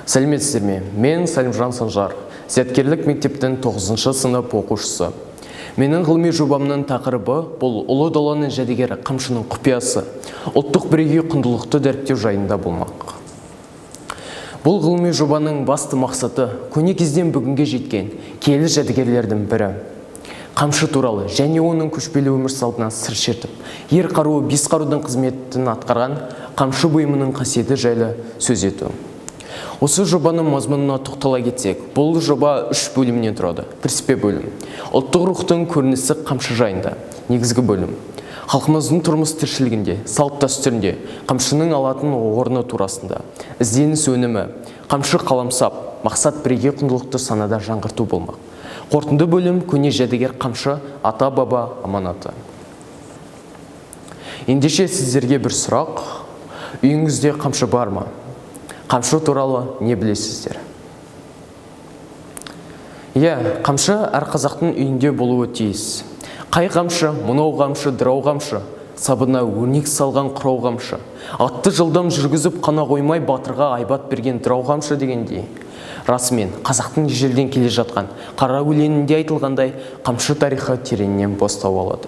Сәлеметсіздер ме? Мен Салимжан Санжар, зияткерлік мектептің 9 сынып оқушысы. Менің ғылыми жобамның тақырыбы бұл ұлы даланың жәдігері қамшының құпиясы, ұлттық бірегей құндылықты дәріптеу жайында болмақ. Бұл ғылыми жобаның басты мақсаты көне кезден бүгінге жеткен киелі жәдігерлердің бірі. Қамшы туралы және оның көшпелі өмір салтынан сыр шертіп, ер қаруы бес қарудың қызметін атқарған қамшы бұйымының қасиеті жайлы сөз ету. Осы жобаның мазмұнына тоқтала кетсек, бұл жоба үш бөлімнен тұрады. Кіріспе бөлім. Ұлттық рухтың көрінісі қамшы жайында. Негізгі бөлім. Халқымыздың тұрмыс тіршілігінде, салт дәстүрінде қамшының алатын орны турасында. Ізденіс өнімі, қамшы қаламсап, мақсат бірегей құндылықты санада жаңғырту болмақ. Қорытынды бөлім көне жәдігер қамшы ата-баба аманаты. Ендеше сіздерге бір сұрақ. Үйіңізде қамшы бар ма? Қамшы туралы не білесіздер? Иә, қамшы әр қазақтың үйінде болуы тиіс. Қай қамшы, мынау қамшы, дырау қамшы, сабына өрнек салған құрау қамшы. Атты жылдам жүргізіп қана қоймай батырға айбат берген дырау қамшы дегендей. Расымен, қазақтың ежелден келе жатқан қара өлеңінде айтылғандай, қамшы тарихы тереңнен бастау алады.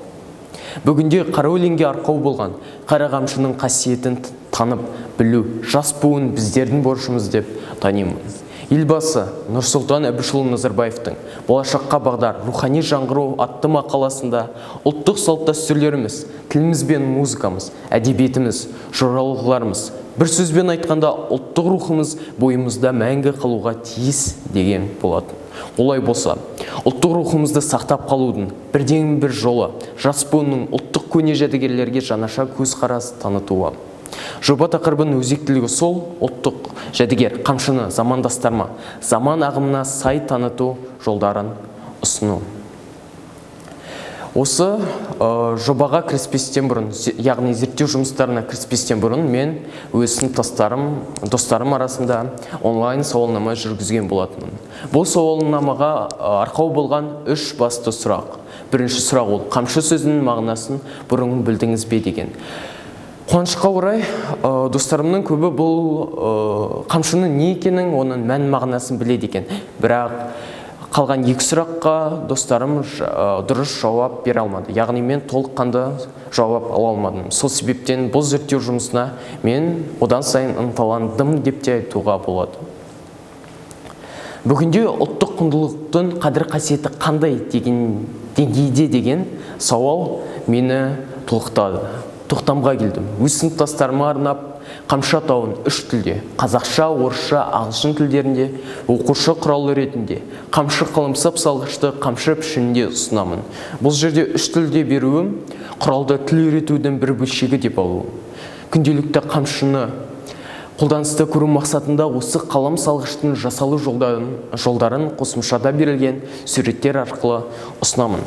Бүгінде қара өлеңге арқау болған қара қамшының қасиетін танып білу жас буын біздердің борышымыз деп танимын. Елбасы Нұрсұлтан Әбішұлы Назарбаевтың «Болашаққа бағдар рухани жаңғыру» атты мақаласында ұлттық салт дәстүрлеріміз, тіліміз бен музыкамыз, әдебиетіміз, жоралғыларымыз, бір сөзбен айтқанда ұлттық рухымыз бойымызда мәңгі қалуға тиіс деген болатын. Олай болса, ұлттық рухымызды сақтап қалудың бірден бір жолы жас буынның ұлттық көне жәдігерлерге жаңаша көзқарас танытуы. Жоба тақырыбының өзектілігі сол ұлттық жәдігер қамшыны замандастарыма заман ағымына сай таныту жолдарын ұсыну. Осы жобаға кіріспестен бұрын, яғни зерттеу жұмыстарына кіріспестен бұрын мен өз сыныптастарым, достарым арасында онлайн сауалнама жүргізген болатынмын. Бұл сауалнамаға арқау болған үш басты сұрақ. Бірінші сұрақ ол қамшы сөзінің мағынасын бұрын білдіңіз бе деген. Қуанышқа орай, достарымның көбі бұл қамшының не екенін, оның мән мағынасын біледі екен. Бірақ қалған екі сұраққа достарым дұрыс жауап бере алмады. Яғни мен толыққанды жауап ала алмадым. Сол себептен бұл зерттеу жұмысына мен одан сайын ынталандым деп те айтуға болады. Бүгінде ұлттық құндылықтың қадір қасиеті қандай деген деңгейде деген сауал мені толқытады. Тоқтамға келдім. Өз сыныптастарыма арнап қамшы атауын үш тілде, қазақша, орысша, ағылшын тілдерінде оқушы құралы ретінде қамшы қаламсап салғышты қамшы пішінінде ұсынамын. Бұл жерде үш тілде беруім құралды тіл үйретудің бір бөлшегі деп алу. Күнделікті қамшыны қолданыста көру мақсатында осы қалам салғыштың жасалу жолдарын қосымшада берілген суреттер арқылы ұсынамын.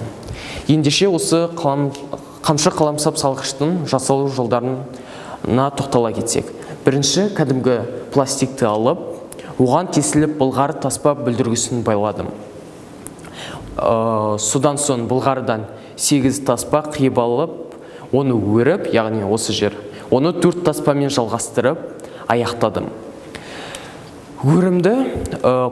Ендеше осы қамшы қаламсап салғыштың жасалу жолдарына тоқтала кетсек. Бірінші кәдімгі пластикті алып, оған тесіліп былғары таспа бүлдіргісін байладым. Содан соң былғарыдан 8 таспа қиып алып, оны өріп, яғни осы жер, оны 4 таспамен жалғастырып аяқтадым. Өрімді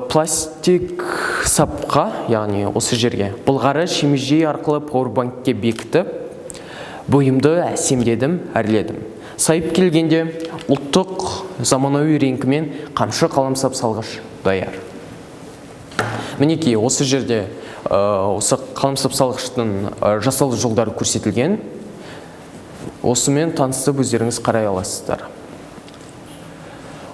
пластик сапқа, яғни осы жерге, былғары шемежей арқылы пауэрбанкке бекітіп, бұйымды әсемдедім, әрледім. Сайып келгенде ұлттық заманауи реңкімен қамшы қаламсап салғыш даяр. Мінекей осы жерде осы қаламсап салғыштың жасалу жолдары көрсетілген. Осымен танысып өздеріңіз қарай аласыздар.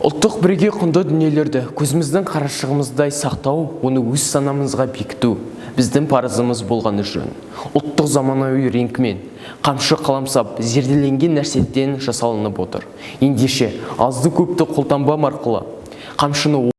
Ұлттық бірегей құнды дүниелерді көзіміздің қарашығымыздай сақтау, оны өз санамызға бекіту біздің парызымыз болғаны жөн. Ұлттық заманауи реңкімен қамшы қаламсап зерделенген нәрседен жасалынып отыр. Ендеше азды көпті қолтаңбам арқылы қамшыны